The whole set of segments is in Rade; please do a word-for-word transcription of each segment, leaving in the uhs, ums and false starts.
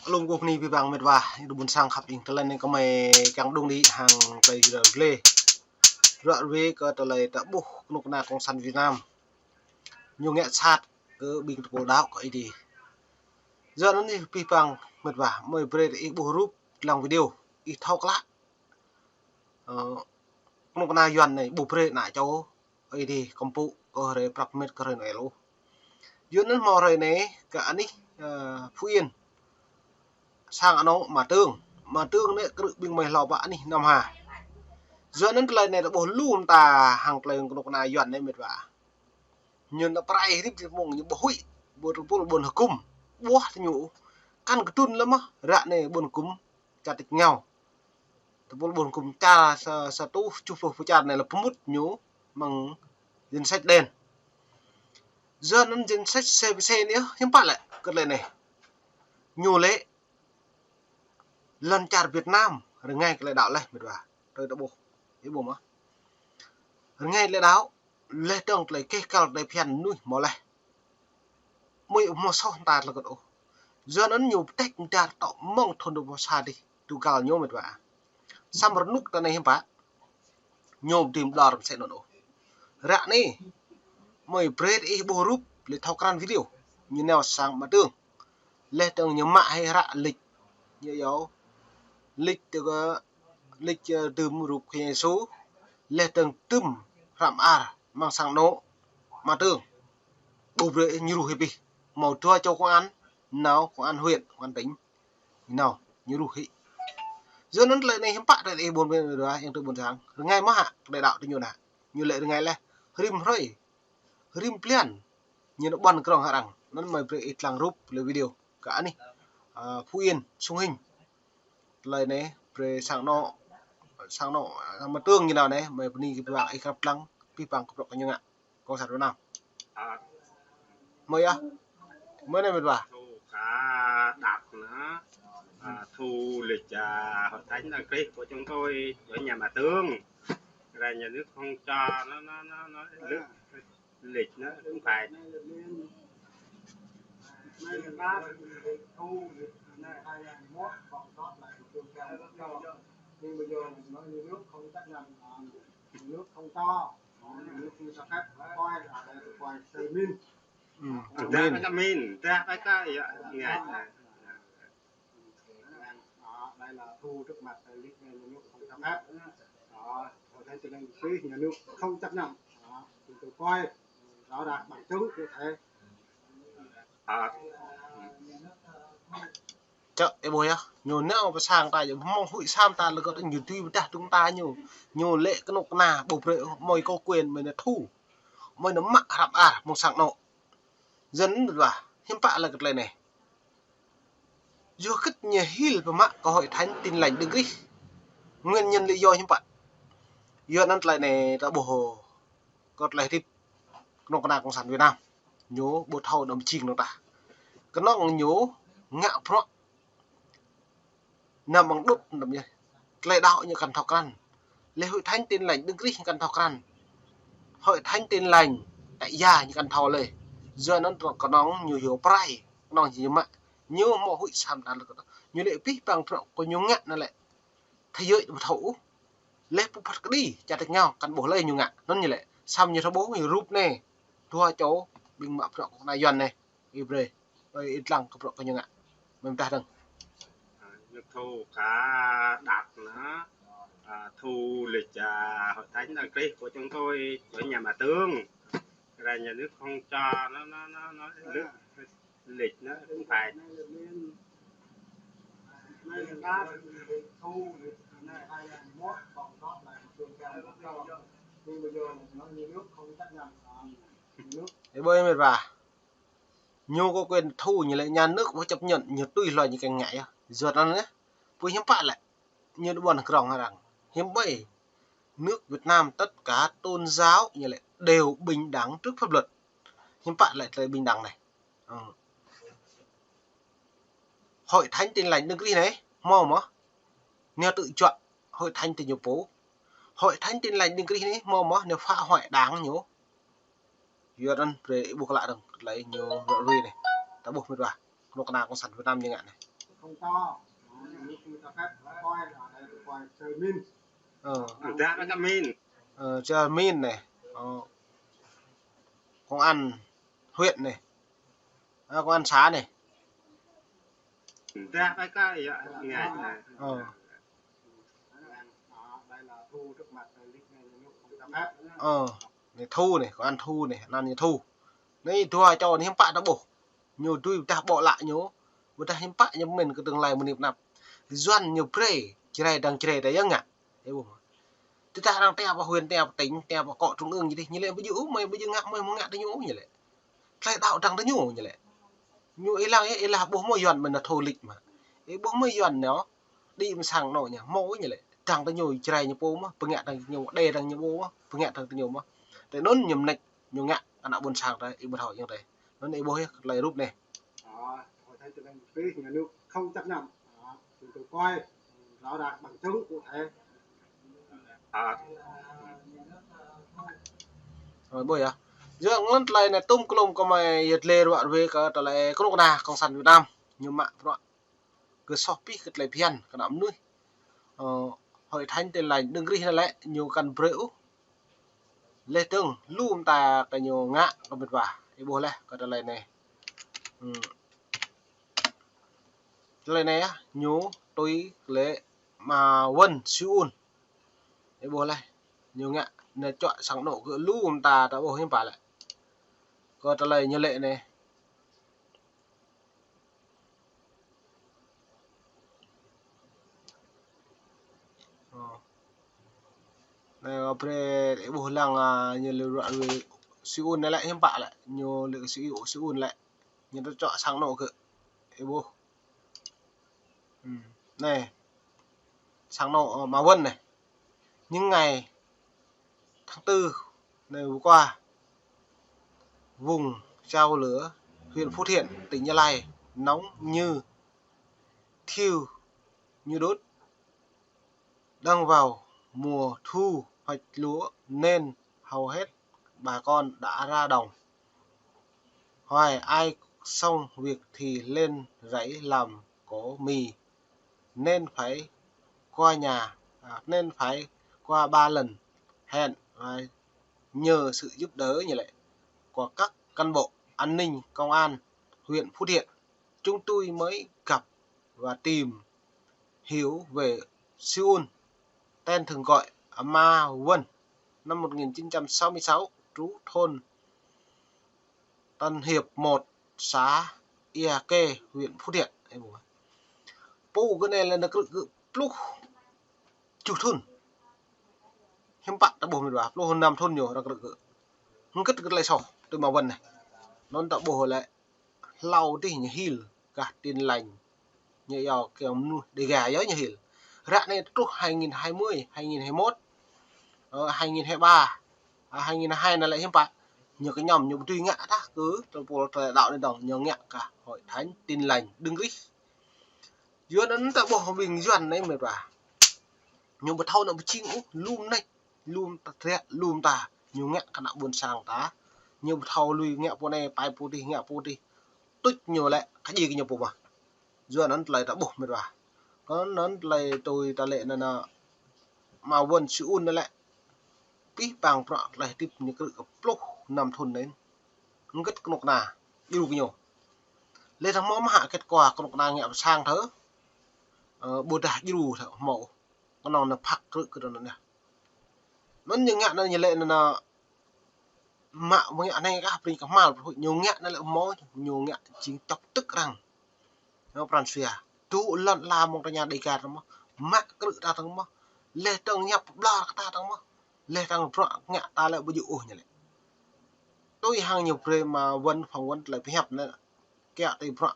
Alung ƀuh ni bi bang mĭt wa, ƀuôn sang khăp ing tơlơi anei kơ mơi kiăng đung đĭ hăng tơlơi yua glê. Ruă ruê kơ tơlơi ta ƀuh knŭk kna cộng sản Việt Nam ñu ngă sat kơ ƀing tơpul đăo kơ Aê Diê. Yua anăn ih bi bang mĭt wa, mơi brei ih ƀuh rup lăng video, ih thâo klă. Ơ, knŭk kna Yuăn anei ƀu brei ană čô Aê Diê kăm pŭ kơ hruê prăp mĭt kơ hruê Noel ôh. Yua anăn mâo hruê anei kơ anih, ơ, Phú Yên, sang anôk Ama Tương. Ama Tương anei krư̆ ƀing mơi hlâo pă anih năm ha. Yua anăn tơlơi anei ta ƀuh lu mta hăng tơlơi knŭk kna Yuăn anei mĭt wa. Ñu nao prai hrip ti mông ñu ƀu huĭ, ƀu tơpul ƀuôn hgŭm, ƀuah ti ñu. Kăn kdŭn lĕ mơh, ră anei ƀuôn hgŭm čar tač êngao. Tơpul ƀuôn hgŭm čar sa, sa êtuh kjuh pluh pô čar anei lĕ pơmŭt ñu mơ̆ng danh sách đen. Yua anăn danh sách C P C anei hiưm pă lĕ kơ tơlơi anei. Ñu lĕ lăn čar Việt Nam rơngai tơlơi đăo leh mĭt wa. Tơlơi ta ƀuh. Ih ƀuh mơh. Rơngai tơlơi đăo, leh dơ̆ng tơlơi keh kăl tơlơi bhiăn mnuih mâo leh. Mơi mâo soh mta tơlơi kơt ôh. Yua anăn ñu ptêk mdar tŏ mơ̆ng thŭn dua êbâo sa dih, tŭ găl ñu mĭt wa. Săm rnŭk ta anei hiưm pă. Ñu ƀu dưi mđơr msĕ anăn ôh. Ră anei, mơi brei ih ƀuh rup, leh thâo krăn video. Ñu nao sang Ama Tương. Leh dơ̆ng ñu mă hĕ hră lịch. Ñu yua lịch tơ kơ, lịch, ơ, dưm rup Khua Yang Yêsu. Leh dơ̆ng dưm hră mơar mơ̆ng sang anôk Ama Tương. Ƀu brei ñu ruh hĕ pih. Mâo dua čô công an, nao công an huyện, công an tỉnh. Nao, ñu ruh hĕ. Yua anăn tơlơi anei hiưm pă tơlơi ih ƀuôn bên dua, yang tơ ƀuôn sang. Rơngai mơh hă, tơlơi đăo tơ ñu nă. Ñu lĕ rơngai leh. Rĭm hruê. Rĭm blan. Ñu nao ƀuăn krŏng hŏng arăng. Anăn mơi brei ih dlăng rup leh video. Kơ anih, ơ, Phú Yên, Sông Hinh. Tơlơi anei, brei sang anôk, sang anôk, ơ, Ama Tương ñu nao anei, mơi bơni kơ bi bang ih krăp dlăng, bi bang kơ bruă kơ ñu ngă. Cộng sản Việt Nam. Ơ. Mơi ah. Mơi anei mĭt wa. Thu cả đợt nữa. À, thu lịch, à, hội thánh đăng ký của chúng tôi ở nhà Ama Tương. Là nhà nước không cho nó, nó, nó, nó lịch, lịch nó cũng phải. Nay là ba, thu lịch này hai ngàn mốt, còn sót lại một trường cao một câu. Nhưng bây giờ nói nhà nước không chấp nhận, à, nhà nước không cho. Đó, nhà nước không cho phép. Coi là đây là coi tơ min. Ừ, tơ min. Tơ min, tơ min, tơ min, tơ min. Đó, đây là thu trước mặt, lịch này nhà nước không cho phép. Đó, hội thánh tin lành đăng ký nhà nước không chấp nhận. Đó, chúng tôi coi rõ ràng bằng chứng cụ thể. Đó. Čơ, ih ƀuh yơh, ñu nao pơ sang ta, ñu mơ̆ng huĭ sam ta, leh kơ ñu dưi pơdah dŭng ta ñu. Ñu lĕ knŭk kna, ƀu brei, mơi có quyền, mơi nao thu. Mơi nao mă hră mơar, mơ̆ng sang anôk. Yua anăn mĭt wa, hiưm pă lĕ kơ tơlơi anei. Yua kơ ñu hil pơmă kơ hội thánh tin lành đấng Christ. Nguyên nhân lý do hiưm pă. Yua anăn tơlơi anei ta ƀuh kơ tơlơi hdĭp knŭk kna cộng sản Việt Nam. Ñu ƀu thâo đăm jing nŏng tah. Knŏng ñu ngă bruă năm mơ̆ng đŭt năm yơh. Tơlơi đăo ñu kăn thâo krăn. Leh hội thánh tin lành đấng Christ ñu kăn thâo krăn. Hội thánh tin lành tại gia ñu kăn thâo leh. Yua anăn knŏng ñu hiu prai, knŏng ñu mă. Ñu mâo huĭ sam ta leh kơ ñu lĕ pih păng bruă kơ ñu ngă anăn lĕ. Thế giới ƀu thâo ôh. Leh pŭ phat kđi, čar tač êngao, kăn ƀuh leh ñu ngă. Anăn ñu lĕ, săm ñu thâo ƀuh, ñu rup anei. Dua čô, ƀing mă bruă kơ kna Yuăn anei. Ih brei, ih dlăng kơ bruă kơ ñu ngă. Mơ̆ng mdah dơ̆ng. À, ñu thu cả đợt nữa. À, thu lịch, à, hội thánh đăng ký của chúng tôi ở nhà Ama Tương. Là nhà nước không cho nó, nó, nó, nó lịch, lịch nó cũng phải. Nay là ba, thu lịch này hai ngàn mốt, còn sót lại một trường cao một câu. Nhưng bây giờ nói nhà nước không chấp nhận, à, nhà nước. Ih ƀuh mĭt wa. Ñu có quyền thu, ñu lĕ nhà nước ƀu chấp nhận, ñu tui hlue ñu kiăng ngă yơh. Yua anăn yơh. Pui hiưm pă lĕ. Ñu ƀuăn krŏng arăng. Hiưm ƀai. Nước Việt Nam tất cả tôn giáo ñu lĕ đều bình đẳng trước pháp luật. Hiưm pă lĕ tơlơi bình đẳng anei. Ơ. Hội thánh tin lành đấng Christ anei, mâo mơh. Ñu tự chọn hội thánh ti ñu pô. Hội thánh tin lành đấng Christ anei, mâo mơh, ñu phá hoại đảng ñu. Yua anăn brei ƀuh klă dơ̆ng, tơlơi ñu ruă ruê anei. Ta ƀuh mĭt wa, knŭk kna cộng sản Việt Nam ñu ngă anei. Không cho. Nhà nước không cho phép. Coi là đây là coi chơi min. Ờ. Dah ka min. Ờ, chơi min này. Ờ. Công an huyện này. À, công an xã này. Dah ka ya ngai. Ờ. Đây là thu trước mặt, lịch này nhà nước không cho phép. Ờ. Anei Thu anei, kơ An Thu anei, anăn ñu Thu. Anei dua čô anei hiưm pă ta ƀuh. Ñu dưi ƀiădah ƀô̆ lă ñu, ƀiădah hiưm pă ñu mĭn kơ tơlơi mnip năp. Yuăn ñu brei, Jrai dăng Jrai ta yơh ngă. Ơ ƀuh. Tơdah arăng tiap huyện, tiap tỉnh, tiap kơ trung ương ñu dih, ñu lĕ ƀu djŏ ôh, mơi ƀu djŏ ngă, mơi mâo ngă tơ ñu ôh ñu lĕ. Tơlơi đăo dăng tơ ñu ñu lĕ. Ñu êlah yơh, êlah ƀuh mơ̆ Yuăn mĭn nao thô lịch mă. Ih ƀuh mơ̆ Yuăn nao, đĭ msang nao ñu, mâo ñu lĕ. Dăng tơ ñu Jrai ñu pô mơh, pơngă dăng ñu, đe dăng ñu pô mơh, pơngă dăng tơ ñu mơh. Tơ anŭn ñu mnêč, ñu ngă, ană ƀuôn sang ta, ih ƀuh thâo yơh tơ. Anŭn ih ƀuh yơh, tơlơi rup anei. Ờ, hội thánh tin lành Đấng Christ nhà nước không chấp nhận. Đó, chúng tôi coi rõ ràng bằng chứng cụ thể. Ờ. Rồi, ƀuh yơh. Yua anăn tơlơi anei tŭm klŭm kơ mơi yăl dliê ruă ruê kơ tơlơi knŭk kna Cộng sản Việt Nam. Ñu mă bruă kơ soh pih kơ tơlơi bhiăn kơ ană mnuih. Ờ, hội thánh tin lành Đấng Christ anei lĕ ñu kăn brei ôh. Leh dơ̆ng, lu mta kơ ñu ngă kơ mĭt wa. Ih ƀuh leh kơ tơlơi anei. Hmm. Tơlơi anei yơh, ñu tui lĕ Ma Wăn Siun. Ih ƀuh leh, ñu ngă, ñu čuă sang anôk kơ lu mta ta ƀuh hiưm pă lĕ. Kơ tơlơi ñu lĕ anei. Ơ. Anei, ơ, brei ih ƀuh lăng, a, ñu lĕ ruă ruê Siun anei lĕ hiưm pă lĕ, ñu lĕ Siu-, Siun lĕ. Ñu tơ čuă sang anôk kơ. Ih ƀuh. Hmm. Anei. Sang anôk, ơ, Ma Wăn anei. Những ngày tháng tư, anei, vừa qua, vùng Chao Lửa, huyện Phú Thiện, tỉnh Gia Lai, nóng như thiêu như đốt. Đang vào mùa thu hoạch lúa nên hầu hết bà con đã ra đồng. Hoài ai xong việc thì lên rẫy làm cỏ mì, nên phải qua nhà, à, nên phải qua ba lần hẹn, à, nhờ sự giúp đỡ như lệ của các cán bộ an ninh, công an huyện Phú Thiện. Chúng tôi mới gặp và tìm hiểu về Siun, tên thường gọi Ma Wăn, năm một nghìn chín trăm sáu mươi sáu, trú thôn Tân Hiệp một, xã Ia Kê, huyện Phú Thiện. Pô kơ anei lĕ nao krư̆ kơ pluh kjuh thŭn. Hiưm pă ta ƀuh mĭt wa, pluh năm thŭn ñu nao krư̆ kơ. Hơgĕt kơ tơlơi soh, tui Ma Wăn anei. Anăn ta ƀuh lĕ hlâo dih ñu hil, gah Tin Lành. Ñu yua kơ mnuih Đêga yơh ñu hil. Ră anei truh hai nghìn hai mươi, hai nghìn hai mươi mốt, ơ, hai nghìn hai mươi ba, à, hai nghìn hai mươi hai anei lĕ hiưm pă. Ñu kñăm, ñu ƀu dưi ngă tah kơ tơpul tơlơi đăo anei dơ̆ng, ñu ngă kơ Hội Thánh Tin Lành Đấng Christ. Yua anăn ta ƀuh ƀing Yuăn anei mĭt wa. Ñu ƀu thâo nao pơjing ôh, lu mnêč, lu mta triă, lu mta. Ñu ngă kơ ană ƀuôn sang ta. Ñu ƀu thâo lui ngă pô anei, pai pô dih, ngă pô dih. Tuč ñu lĕ, kơ djŏ kơ ñu pô mơh. Yua anăn tơlơi ta ƀuh mĭt wa. Kơ anăn tơlơi tui ta lĕ anăn, anăn Ma Wăn Siun anei lĕ. Pih pang bruă tơlơi hdĭp ñu krư̆ kơ pluh năm thŭn anei. Hơgĕt knŭk kna, djru kơ ñu. Leh dơ̆ng mâo mơh hă kết quả knŭk kna ngă pơ sang thơ. Ơ, ƀudah djru thơ mâo. Knŏng nao phak krư̆ kơ anăn yơh. Anăn ñu ngă anăn ñu lĕ anăn, anăn mă mơ̆ng anei kah pring kơ hmal, ñu ngă anăn lĕ mâo, ñu ngă jing chọc tức arăng. Ñu pran sua. Tŭ lăn ala mơ̆ng ta ñu Đêga dơ̆ng mơh. Mă krư̆ ta dơ̆ng mơh. Leh dơ̆ng ñu pơblah kơ ta dơ̆ng mơh. Leh dơ̆ng bruă ngă ta lĕ ƀu djŏ ôh ñu lĕ. Tui hăng ñu brei Ma Wăn, Phang Wăn tơlơi pơhiăp anei. Kiă tui bruă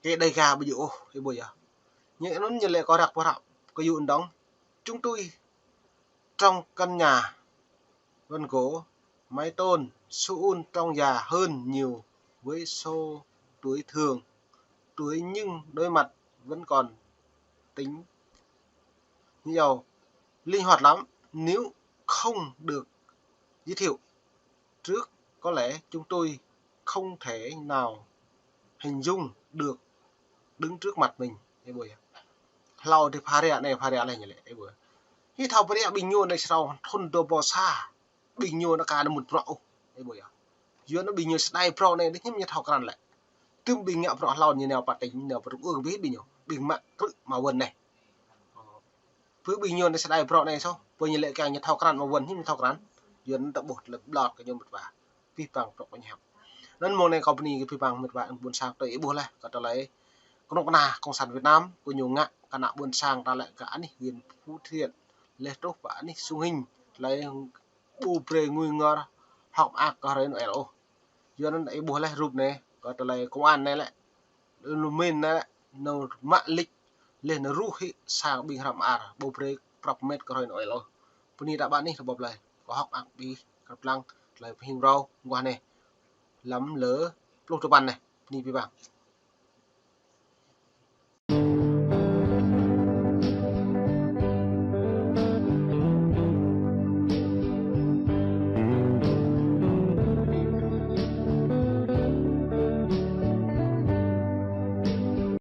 kơ Đêga ƀu djŏ ôh, ih ƀuh yơh. Ñu anăn ñu lĕ kơ răk pơrăp kơ yŭ dơ̆ng. Chúng tôi trong căn nhà Văn gỗ, mái tôn, Siun trông già hơn nhiều với số tuổi thường, tuổi nhưng đôi mặt vẫn còn tỉnh, nhiều, linh hoạt lắm. Nếu không được giới thiệu trước, có lẽ chúng tôi không thể nào hình dung được Đứng trước mặt mình, ih ƀuh yơh. Hlâo dih phara anei phara leh ñu lĕ, ih ƀuh. Hĭ thâo phara ƀing ñu anei srâo thŭn dua êbâo sa. Ƀing ñu anăn ka nao mŭt bruă ôh, ih ƀuh yơh. Yua anăn ƀing ñu sơđai brâo anei dih ñu thâo krăn lĕ. Tŭm ƀing ngă bruă hlâo ñu nao pă tĭng, nao pơ trung ương bi ƀing ñu, ƀing mă krư̆ mă wăn anei. Pơ ƀing ñu anei sơđai brâo anei soh, pô ñu lĕ kiăng ñu thâo krăn mă wăn hĭ ñu thâo krăn. Yua anăn ta ƀuh tơlơi ƀlŏr kơ ñu mĭt wa. Bi păng bruă kơ ñu hăp. Anăn mông anei kâo bơni kơ bi păng mĭt wa ƀuôn sang tui ih ƀuh leh, kơ tơlơi knŭk kna Cộng sản Việt Nam, kơ ñu ngă kơ ană ƀuôn sang ta lĕ kơ anih huyện Phú Thiện, leh truh pơ anih Sông Hinh, tơlơi ƀu brei ngui ngor hŏk mơak kơ hruê Noel ôh. Yua anăn ih ƀuh leh rup anei, kơ tơlơi công an anei lĕ, lu mĭn anei lĕ, nao mă lĕč, leh nao ruh hĭ sang ƀing hră mơar, ƀu brei prăp mĕt kơ hruê Noel ôh. Bơni ta ƀă anih ta ƀuh leh, kơ hŏk mơak bi krăp lăng, tơlơi pơhing rao, mguah anei, lăm lơ pluh dua păn anei, bơni bi păng.